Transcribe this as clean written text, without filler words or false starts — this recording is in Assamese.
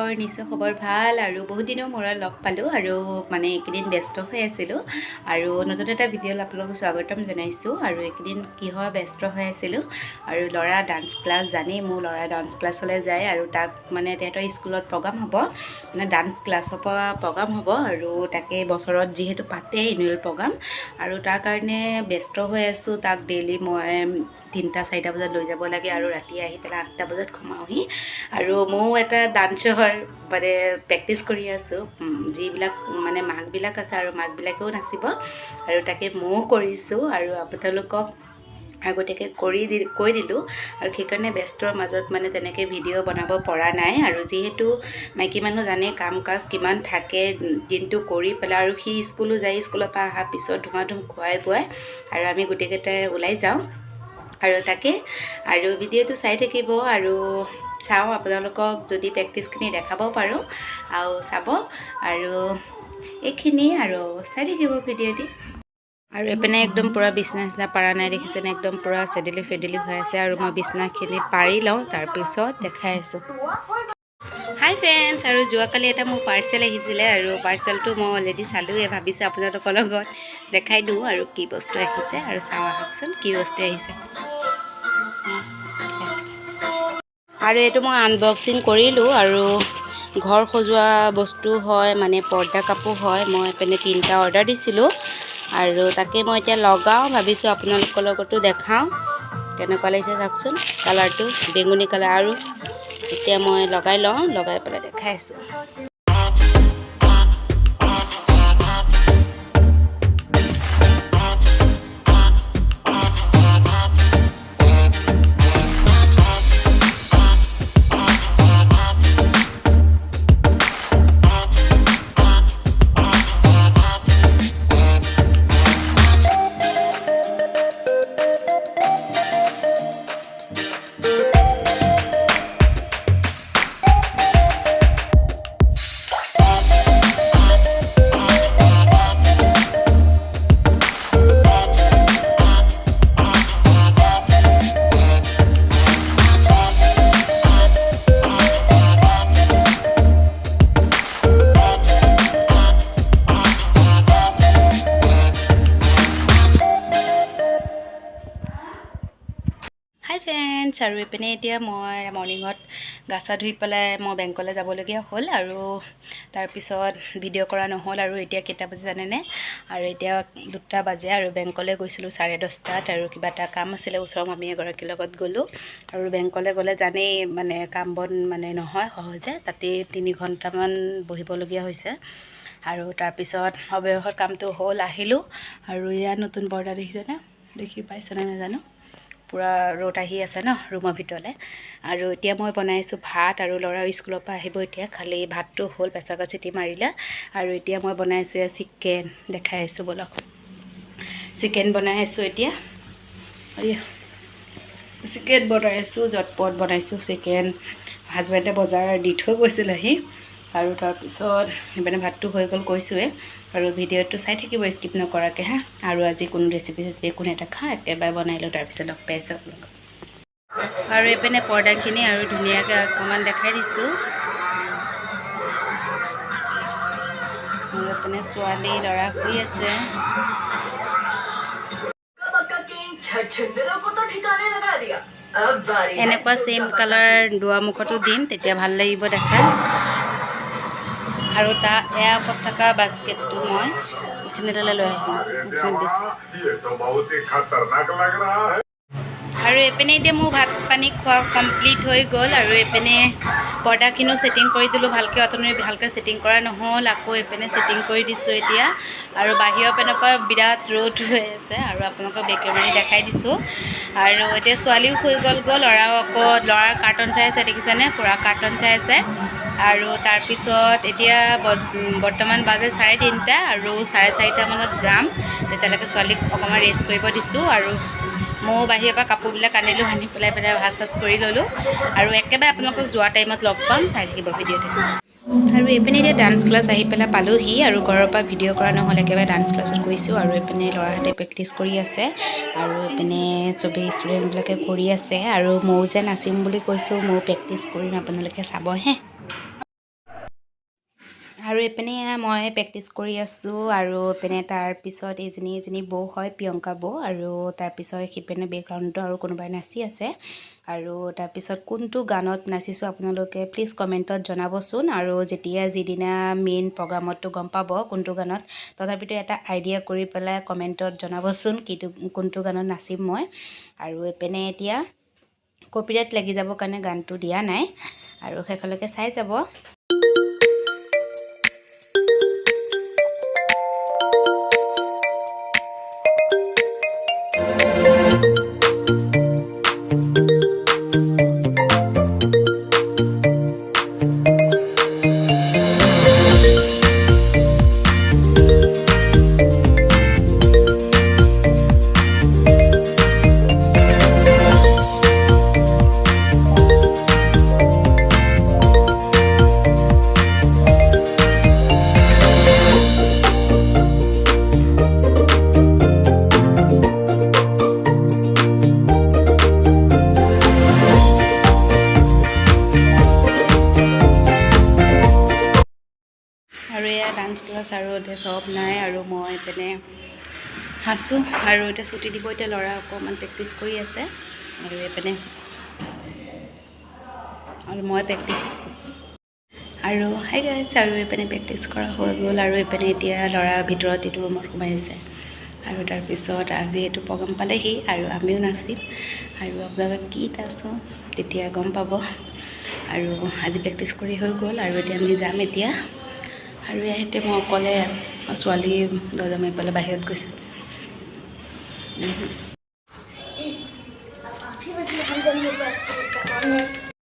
খবৰ? নিশ্চয় খবৰ ভাল। আৰু বহুত দিনৰ মূৰত লগ পালোঁ আৰু মানে এইকেইদিন ব্যস্ত হৈ আছিলোঁ আৰু নতুন এটা ভিডিঅ'লৈ আপোনালোকক স্বাগতম জনাইছোঁ। আৰু এইকেইদিন কিহৰ ব্যস্ত হৈ আছিলোঁ আৰু ল'ৰা ডান্স ক্লাছ জানেই, মোৰ ল'ৰা ডান্স ক্লাছলৈ যায় আৰু তাক মানে তেহেঁতৰ স্কুলত প্ৰগ্ৰাম হ'ব, মানে ডান্স ক্লাছৰ পৰা প্ৰগ্ৰাম হ'ব আৰু তাকে বছৰত যিহেতু পাতে এনুৱেল প্ৰগ্ৰাম আৰু তাৰ কাৰণে ব্যস্ত হৈ আছোঁ। তাক ডেইলি মই 3টা 4টা বজাত লৈ যাব লাগে আৰু ৰাতি আহি পেলাই 8টা বজাত সোমাওহি। আৰু ময়ো এটা ডান্সৰ মানে প্ৰেক্টিচ কৰি আছোঁ। যিবিলাক মানে মাকবিলাক আছে আৰু মাকবিলাকেও নাচিব আৰু তাকে ময়ো কৰিছোঁ আৰু আপোনালোকক আগতীয়াকৈ কৰি দি কৈ দিলোঁ। আৰু সেইকাৰণে ব্যস্তৰ মাজত মানে তেনেকৈ ভিডিঅ' বনাব পৰা নাই। আৰু যিহেতু মাইকী মানুহ জানেই কাম কাজ কিমান থাকে, দিনটো কৰি পেলাই আৰু সি স্কুলো যায়, স্কুলৰ পৰা অহাৰ পিছত ধুমাধুম খুৱাই বোৱাই আৰু আমি গোটেইকেইটাই ওলাই যাওঁ। আৰু তাকে আৰু ভিডিঅ'টো চাই থাকিব আৰু চাওঁ আপোনালোকক যদি প্ৰেক্টিচখিনি দেখাব পাৰোঁ আৰু চাব আৰু এইখিনি আৰু চাই থাকিব ভিডিঅ'টি। আৰু এইপিনে একদম পূৰা বিচনা চিচনা পাৰা নাই, দেখিছেনে? একদম পূৰা চেদেলি ফেদেলি হৈ আছে। আৰু মই বিচনাখিনি পাৰি লওঁ, তাৰপিছত দেখাই আছোঁ। হাই ফ্ৰেণ্ডছ, আৰু যোৱাকালি এটা মোৰ পাৰ্চেল আহিছিলে আৰু পাৰ্চেলটো মই অলৰেডি চালোঁৱে। ভাবিছোঁ আপোনালোকৰ লগত দেখাই দিওঁ আৰু কি বস্তু আহিছে। আৰু চাওঁ আহকচোন কি বস্তু আহিছে। আৰু এইটো মই আনবক্সিং কৰিলোঁ আৰু ঘৰ সজোৱা বস্তু হয়, মানে পৰ্দা কাপোৰ হয়। মই এইপিনে তিনিটা অৰ্ডাৰ দিছিলোঁ আৰু তাকে মই এতিয়া লগাওঁ ভাবিছোঁ, আপোনালোকৰ লগতো দেখাওঁ কেনেকুৱা লাগিছে। চাওকচোন, কালাৰটো বেঙুনী কালাৰ। আৰু এতিয়া মই লগাই লওঁ, লগাই পেলাই দেখাই আছোঁ। হাই ফ্ৰেণ্ডছ, আৰু এইপিনে এতিয়া মই মৰ্ণিঙত গা চা ধুই পেলাই মই বেংকলৈ যাবলগীয়া হ'ল আৰু তাৰপিছত ভিডিঅ' কৰা নহ'ল। আৰু এতিয়া কেইটা বাজে জানেনে? আৰু এতিয়া 2টা বাজে। আৰু বেংকলৈ গৈছিলোঁ 10:30টাত আৰু কিবা এটা কাম আছিলে, ওচৰৰ মামী এগৰাকীৰ লগত গ'লোঁ। আৰু বেংকলৈ গ'লে জানেই মানে কাম বন মানে নহয় সহজে, তাতেই 3 ঘণ্টামান বহিবলগীয়া হৈছে। আৰু তাৰপিছত অৱশেষত কামটো হ'ল, আহিলোঁ। আৰু ইয়াত নতুন পৰ্দা দেখিছেনে? দেখি পাইছেনে নাজানো। পূৰা ৰ'দ আহি আছে ন ৰুমৰ ভিতৰলৈ। আৰু এতিয়া মই বনাইছোঁ ভাত আৰু ল'ৰা স্কুলৰ পৰা আহিব এতিয়া। খালি ভাতটো হ'ল, প্ৰেছাৰ চিটি মাৰিলে। আৰু এতিয়া মই বনাইছোঁ এয়া চিকেন, দেখাই আছোঁ ব'লক। চিকেন বনাই আছোঁ এতিয়া। চিকেন বনাই আছোঁ, জটপট বনাইছোঁ চিকেন। হাজবেণ্ডে বজাৰ দি থৈ গৈছিল আহি। আৰু তাৰপিছত এইপিনে ভাতটো হৈ গ'ল, কৈছোঁৱে। আৰু ভিডিঅ'টো চাই থাকিব স্কিপ নকৰাকৈ হা। আৰু আজি কোনো ৰেচিপি চেচিপি একো নেদেখা, একেবাৰে বনাই লওঁ, তাৰপিছত লগ পাই আছোঁ আপোনালোকক। আৰু এইপিনে পৰ্দাখিনি আৰু ধুনীয়াকৈ অকণমান দেখাই দিছোঁ। আৰু এইপিনে ছোৱালী ল'ৰা শুই আছে। बक्का किंग छछंदरों को तो ठिकाने लगा दिया, अब बारी है এনেকুৱা ছেইম কালাৰ দুৱাৰমুখতো দিম, তেতিয়া ভাল লাগিব দেখাত। আৰু তাৰ এয়াৰ ওপৰত থকা বাস্কেটটো মই এইখিনিলৈ লৈ আহিম, এইখিনিত দিছোঁ। ये तो बहुत ही खतरनाक लग रहा है। আৰু এইপিনে এতিয়া মোৰ ভাত পানী খোৱা কমপ্লিট হৈ গ'ল। আৰু এইপিনে পৰ্দাখিনিও ছেটিং কৰি দিলোঁ ভালকৈ। অথনি ভালকৈ ছেটিং কৰা নহ'ল, আকৌ এইপিনে ছেটিং কৰি দিছোঁ এতিয়া। আৰু বাহিৰৰ পিনৰ পৰা বিৰাট ৰ'দ হৈ আছে আৰু আপোনালোকক বেক কেমেৰা দেখাই দিছোঁ। আৰু এতিয়া ছোৱালীও শুই গ'ল, ল'ৰাও আকৌ ল'ৰা কাৰ্টুন চাই আছে, দেখিছেনে? পূৰা কাৰ্টুন চাই আছে। আৰু তাৰপিছত এতিয়া বৰ্তমান বাজে 3:30 আৰু 4:30মানত যাম। তেতিয়ালৈকে ছোৱালীক অকণমান ৰেষ্ট কৰিব দিছোঁ। আৰু ময়ো বাহিৰৰ পৰা কাপোৰবিলাক আনিলোঁ, আনি পেলাই পেলাই ভাজ চাজ কৰি ল'লোঁ। আৰু একেবাৰে আপোনালোকক যোৱা টাইমত লগ পাম, চাই থাকিব ভিডিঅ'টো। আৰু এইপিনে এতিয়া ডান্স ক্লাছ আহি পেলাই পালোহি। আৰু ঘৰৰ পৰা ভিডিঅ' কৰা নহ'ল, একেবাৰে ডান্স ক্লাছত গৈছোঁ। আৰু এইপিনে ল'ৰাহঁতে প্ৰেক্টিচ কৰি আছে আৰু এইপিনে চবেই ষ্টুডেণ্টবিলাকে কৰি আছে। আৰু ময়ো যে নাচিম বুলি কৈছোঁ, ময়ো প্ৰেক্টিচ কৰিম, আপোনালোকে চাব হে। আৰু এইপিনে মই প্ৰেক্টিচ কৰি আছোঁ। আৰু এইপিনে তাৰপিছত এইজনী এজনী বৌ হয়, প্ৰিয়ংকা বৌ। আৰু তাৰপিছত সিপিনে বেকগ্ৰাউণ্ডটো আৰু কোনোবাই নাচি আছে। আৰু তাৰপিছত কোনটো গানত নাচিছোঁ, আপোনালোকে প্লিজ কমেণ্টত জনাবচোন। আৰু যেতিয়া যিদিনা মেইন প্ৰগ্ৰামতো গম পাব কোনটো গানত, তথাপিতো এটা আইডিয়া কৰি পেলাই কমেণ্টত জনাবচোন কিটো কোনটো গানত নাচিম মই। আৰু এইপিনে এতিয়া কপিৰাইট লাগি যাবৰ কাৰণে গানটো দিয়া নাই আৰু শেষলৈকে চাই যাব। আৰু এয়া ডান্স ক্লাছ আৰু এতিয়া চব নাই আৰু মই এইপিনে আছোঁ। আৰু এতিয়া ছুটি দিব, এতিয়া ল'ৰা অকণমান প্ৰেক্টিচ কৰি আছে আৰু এইপিনে আৰু মই প্ৰেক্টিচ আৰু হাই গাইছ। আৰু এইপিনে প্ৰেক্টিচ কৰা হৈ গ'ল আৰু এইপিনে এতিয়া ল'ৰা ভিতৰত এইটো ৰুমত সোমাই আছে। আৰু তাৰপিছত আজি এইটো প্ৰগ্ৰাম পালেহি আৰু আমিও নাচিম আৰু আপোনালোকে কি নাচোঁ তেতিয়া গম পাব। আৰু আজি প্ৰেক্টিচ কৰি হৈ গ'ল আৰু এতিয়া আমি যাম এতিয়া। আৰু ইয়াতে মই অকলে, ছোৱালী দৰ্জা মাৰি পেলাই বাহিৰত গৈছে। अब आप ही बताइए, हम दोनों का कौन है?